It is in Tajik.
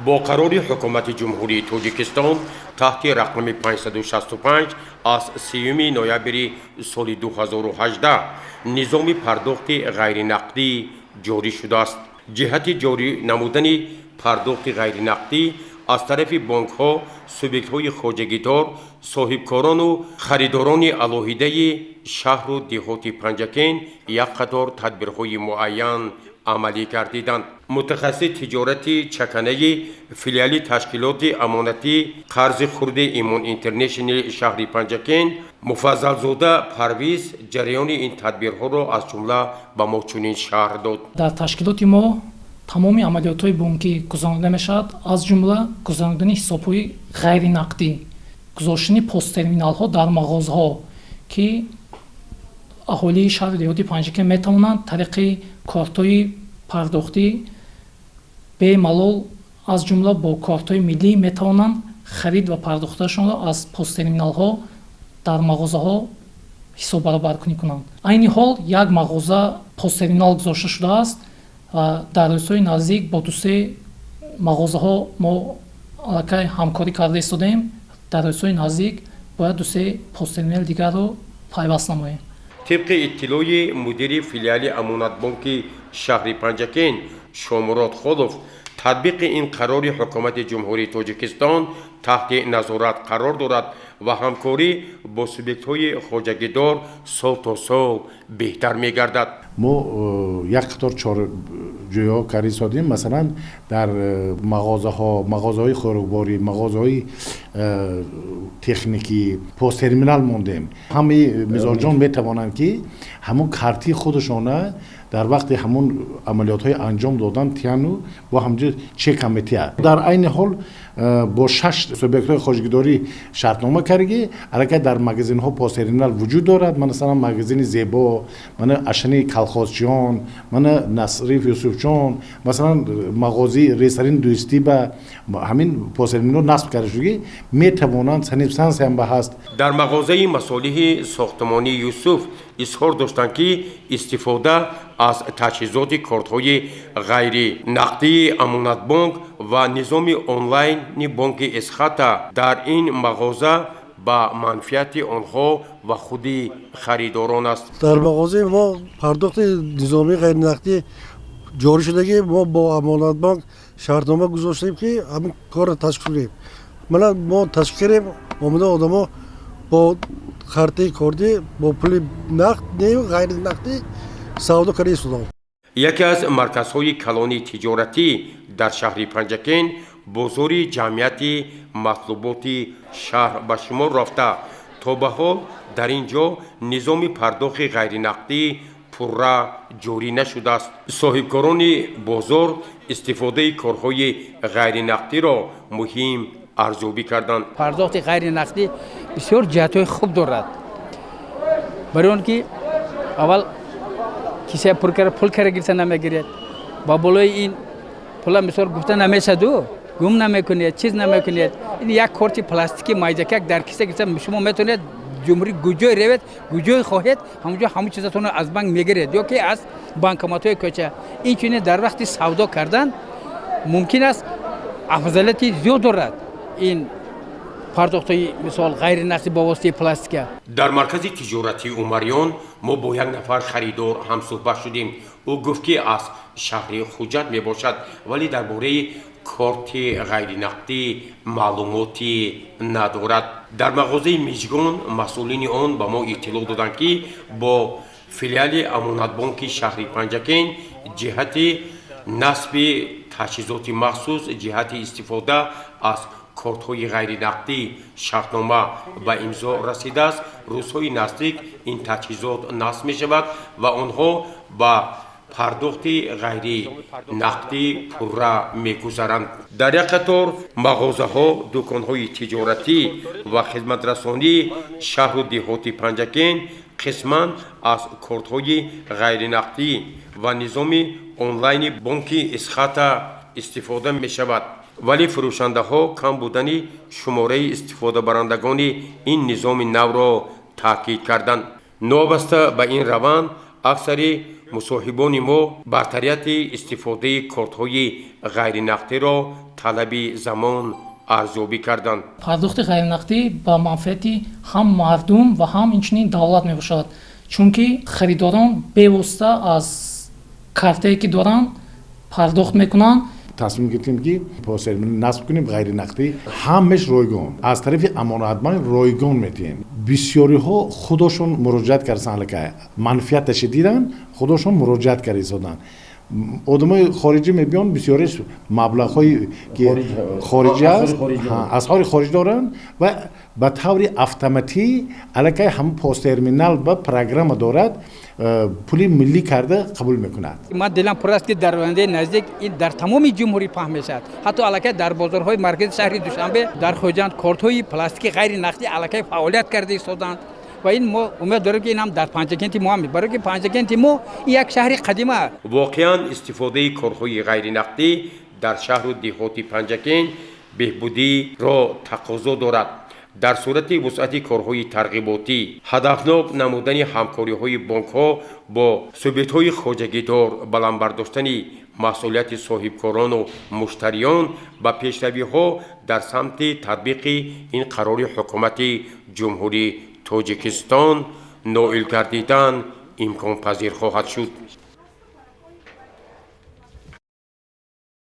Бо қарори Ҳукумати Ҷумҳурии Тоҷикистон таҳти рақами 565 аз 3 ноябри соли 2018 низоми пардохти ғайринақдӣ ҷорӣ шудааст. Ҷиҳати ҷорӣ намудани пардохти ғайринақдӣ аз тарафи бонкҳо, субъектҳои хоҷагидор, соҳибкорону харидорони алоҳидаи шаҳру деҳоти Панҷакент як қатор тадбирҳои муайян амалӣ гардиданд. Мутахассиси тиҷорати чаканаи филиали ташкилоти амонатии қарзи хурди Имон Интернешнали шаҳри Панҷакент Муфаззалзода Парвиз ҷараёни ин тадбирҳоро аз ҷумла ба мо чунин шарҳ дод. Дар ташкилоти мо тамоми амалиётҳои бонкӣ гузаронида мешавад, аз ҷумла гузаронидани ҳисобҳои ғайринақдӣ, гузоштани посттерминалҳо дар мағозаҳо, ки аҳолии шаҳри деҳоти Панҷакент метавонанд тариқи кортҳои пардохтӣ бемалол, аз ҷумла бо кортҳои миллӣ, метавонанд харид ва пардохташонро аз посттерминалҳо дар мағозаҳо ҳисоббаробаркунӣ кунанд. Айни ҳол як мағоза посттерминал гузошта шудааст ва дар рӯзҳои наздик бо дусе мағозаҳо мо аллакай ҳамкорӣ карда истодаем. Дар рӯзҳои наздик бояд дусе посттерминали дигарро пайваст намоем. Тибқи иттилои мудири филиали Амонатбонки шаҳри Панҷакент Шомурод Холов, татбиқи ин қарори Ҳукумати Ҷумҳурии Тоҷикистон таҳти назорат қарор дорад ва ҳамкорӣ бо субъектҳои хоҷагидор сол то сол беҳтар мегардад. Мо як қатор чораҷӯиҳо карда истодем. Масалан, дар мағозаҳо, мағозаҳои хӯрокворӣ, мағозаҳои техникӣ посттерминал мондем. Ҳамаи мизоҷон метавонанд, ки ҳамон карти худашона дар вақти ҳамон амалиётҳои анҷом додан тияну бо ҳамҷо чека метиҳад. Дар айни ҳол бо шаш субъектҳои хоҷагидорӣ шартнома кардагӣ, аллакай дар магазинҳо посттерминал вуҷуд дорад. Масалан, магазини Зебо, мана Ашани Калхозчиён, мана Насриф Юсуфҷон, масалан, мағози ресторани Дӯстӣ ба ҳамин посттерминал насб карда шудагӣ, метавонанд. Санэпидстансиям ба ҳаст. Дар мағозаи масолиҳи сохтмонии Юсуф изҳор доштанд, ки истифода аз таҷҳизоти кортҳои ғайринақдии Амонатбонк ва низоми онлайни бонки Эсхата дар ин мағоза ба манфиати онҳо ва худи харидорон аст. Дар мағозаи мо пардохти низомии ғайринақдӣ ҷорӣ шудагӣ. Мо бо Амонатбонк шартнома гузоштем, ки ҳамин корро ташкил кунем. Мана, мо ташкил кардем. Омада одамо бо картаи кордӣ, бо пули нақд нею ғайринақдӣ савдо карда истоданд. Яке аз марказҳои калони тиҷоратӣ дар шаҳри Панҷакент бозори ҷамъияти матлуботи шаҳр ба шумор рафта, то ба ҳол дар ин ҷо низоми пардохти ғайринақдӣ пурра ҷорӣ нашудааст. Соҳибкорони бозор истифодаи корҳои ғайринақдиро муҳим арзёбӣ карданд. Пардохти ғайринақдӣ бисёр ҷиҳатҳои хуб дорад, барои он ки аввал киса пур кара, пул кара гирифта намегиред. Ба болои ин пула, мисол, гуфта намешаду, гум намекунед, чиз намекунед. Ин як корти пластики майдакак дар киса гирифта, шумо метавонед ҷумҳурӣ куҷое ревед, куҷое хоҳед, ҳамонҷо ҳамон чизатонро аз банк мегиред ё ки аз банкоматҳои кӯча. Инчунин дар вақти савдо кардан мумкин аст, афзалияти зиёд дорад ин пардохтҳои, мисол, ғайринақдӣ бо воситаи пластика. Дар маркази тиҷоратии Умариён мо бо як нафар харидор ҳамсӯҳбат шудем. Ӯ гуфт, ки аз шаҳри Хуҷанд мебошад, вале дар бораи корти ғайринақдӣ маълумотӣ надорад. Дар мағозаи Мижгон масъулини он ба мо иттилоъ доданд, ки бо филиали Амонатбонки шаҳри Панҷакент ҷиҳати насби таҷҳизоти махсус ҷиҳати истифода аз кортҳои ғайринақдӣ шартнома ба имзо расидааст. Рӯзҳои наздик ин таҷҳизот насб мешавад ва онҳо ба пардохти ғайринақдӣ пурра мегузаранд. Дар як қатор мағозаҳо, дуконҳои тиҷоратӣ ва хизматрасонии шаҳру деҳоти Панҷакент қисман аз кортҳои ғайринақдӣ ва низоми онлайни бонки Эсхата истифода мешавад, вале фурӯшандаҳо кам будани шумораи истифодабарандагони ин низоми навро таъкид карданд. Новобаста ба ин раванд, аксари Мусоҳибони мо бартарияти истифодаи кортҳои ғайринақдиро талаби замон арзёбӣ карданд. Пардохти ғайринақдӣ ба манфиати ҳам мардум ва ҳам инчунин давлат мебошад, чунки харидорон бевосита аз картае, ки доранд, пардохт мекунанд. Тасмим гирифтем, ки POS-терминал насб кунем, ғайринақдӣ, ҳамаш ройгон, аз тарафи Амонатбанк ройгон метиҳем. Бисёриҳо худошон муроҷиат карданд, аллакай манфиаташи диданд, худошон муроҷиат карда истоданд. Одамои хориҷӣ мебиён, бисёриш маблағҳои ки хориҷӣ аст, асъори хориҷ доранд ва ба таври автоматӣ аллакай ҳамн POS-терминал ба программа дорад, пули миллӣ карда қабул мекунад. Ман дилам пур аст, ки дар ояндаи наздик ин дар тамоми ҷумҳурӣ паҳн мешавад. Ҳатто аллакай дар бозорҳои маркази шаҳри Душанбе, дар Хуҷанд кортҳои пластики ғайри нақдӣ аллакай фаъолият карда истоданд ва ин мо умед дорем, ки ин ҳам дар Панҷакенти мо ҳам, барои ки Панҷакенти мо як шаҳри қадима. Воқеан, истифодаи корҳои ғайринақдӣ дар шаҳру деҳоти Панҷакент беҳбудиро тақозо дорад. Дар сурати вусъати корҳои тарғиботӣ, ҳадафнок намудани ҳамкориҳои бонкҳо бо субъектҳои хоҷагидор, баланд бардоштани масъулияти соҳибкорону муштариён, ба пешравиҳо дар самти татбиқи ин қарори Ҳукумати Ҷумҳурии Тоҷикистон ноил гардидан имконпазир хоҳад шуд.